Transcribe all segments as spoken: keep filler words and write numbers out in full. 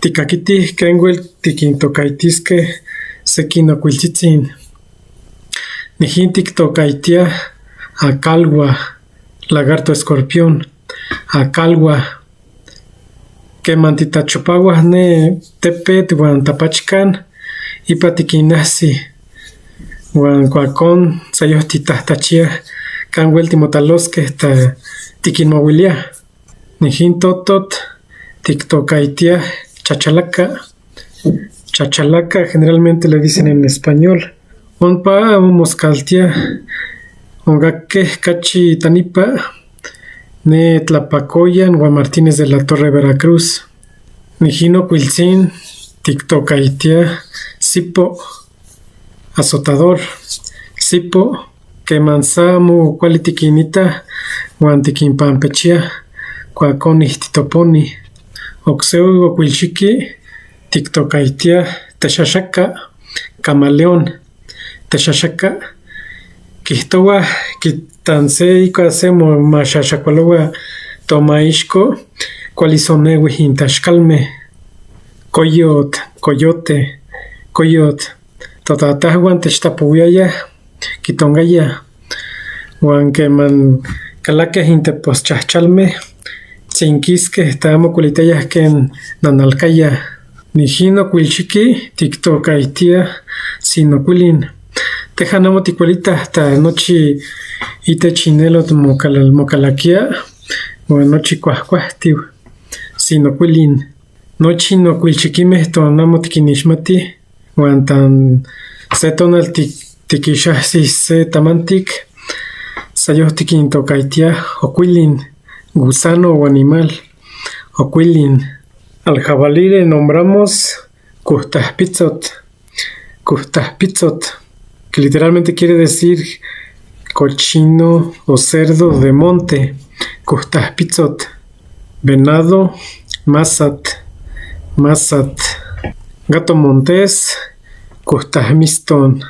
Tikakiti kenguel tikintokaitiske sekin okwiltsitsin. Nijin tiktokaitia akalwa, lagarto escorpión, akalwa. Keman titachupawa ne tepet wan tapachikan, ipa tikinasi. Wan kwakon sayoj titatachia, kanguel timotaloske ta tikinmowilia. Nijin totot tiktokaitia chachalaka. Chachalaka generalmente le dicen en español. Ompa amo moskaltia ongake kachi tanipa ne Tlapacoyan wa Martínez de la Torre, Veracruz. Nijin okwiltsin tiktokaitia sipo, azotador. Sipo, keman sa amo kuali tikinita wan tikinpampechia, kwakon nij titoponi. Okse okwilchiki tiktokaitia teshashaka, camaleón. Teshashaka, kijtowa kitan se iko ase mo mashashakwalowa tomaishko, kuali son ne wijin tashkalme. Koyot, coyote, koyot. Totataj wan techtapuwiaya kitongaya. Wan keman kalakajin teposchachalme, tsinkiske ta amokulitaya ken nanalkaya. Nijin okwilchiki tiktokaitia sinokwilin. Tejan amo tikwalita ta nochi itechinelot mokala- mokalakia wan nochi kwahkwahtiw sinokwilin. Nochi nokwilchikime to namo tikinishmati. Wan tan se tonal tik- tikishasi se tamantik, sayoj tikintokaitia okwilin, gusano o animal, okwilin. Al jabalí le nombramos kujtahpitsot, kujtahpitsot, que literalmente quiere decir cochino o cerdo de monte, kujtahpitsot. Venado, masat, masat. Gato montés, kujtahmiston,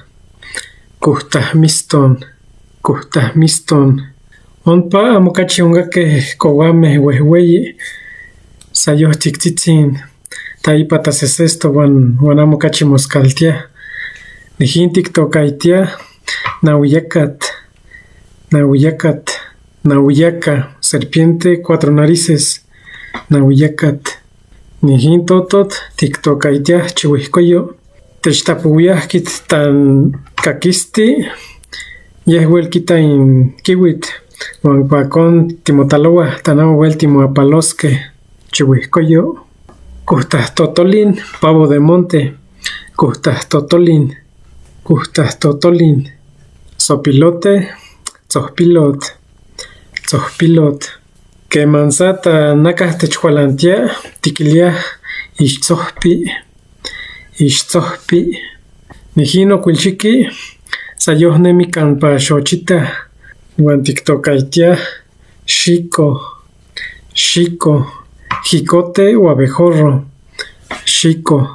kujtahmiston, kujtahmiston. Ompa amo kachi ongake kowame wehweyi, sayoj tiktsitsin. Ta ipata sesesto wan wan amo kachi moskaltia. Nijin tiktokaitia nawiyakat, nawiyakat, nawiyaka, serpiente cuatro narices, nawiyakat. Nijin totot tiktokaitia chiwihkoyo. Techtapuwiya kitan kakisti, yehwel kitan kiwit, wan kwakon timotalowa ta namo wel timoapaloske chiwihkoyo. Kujtahtotolin, pavo de monte, kujtahtotolin, kujtahtotolin. Sopilote, tsohpilot, tsohpilot. Keman sa ta nakaj techwalantia, tikilia, ishtsohpi, ishtsohpi. Nijin okwilchiki, sayoj nemi kan pa shochita, wan tiktokaitia shiko, shiko, jicote o abejorro, shiko.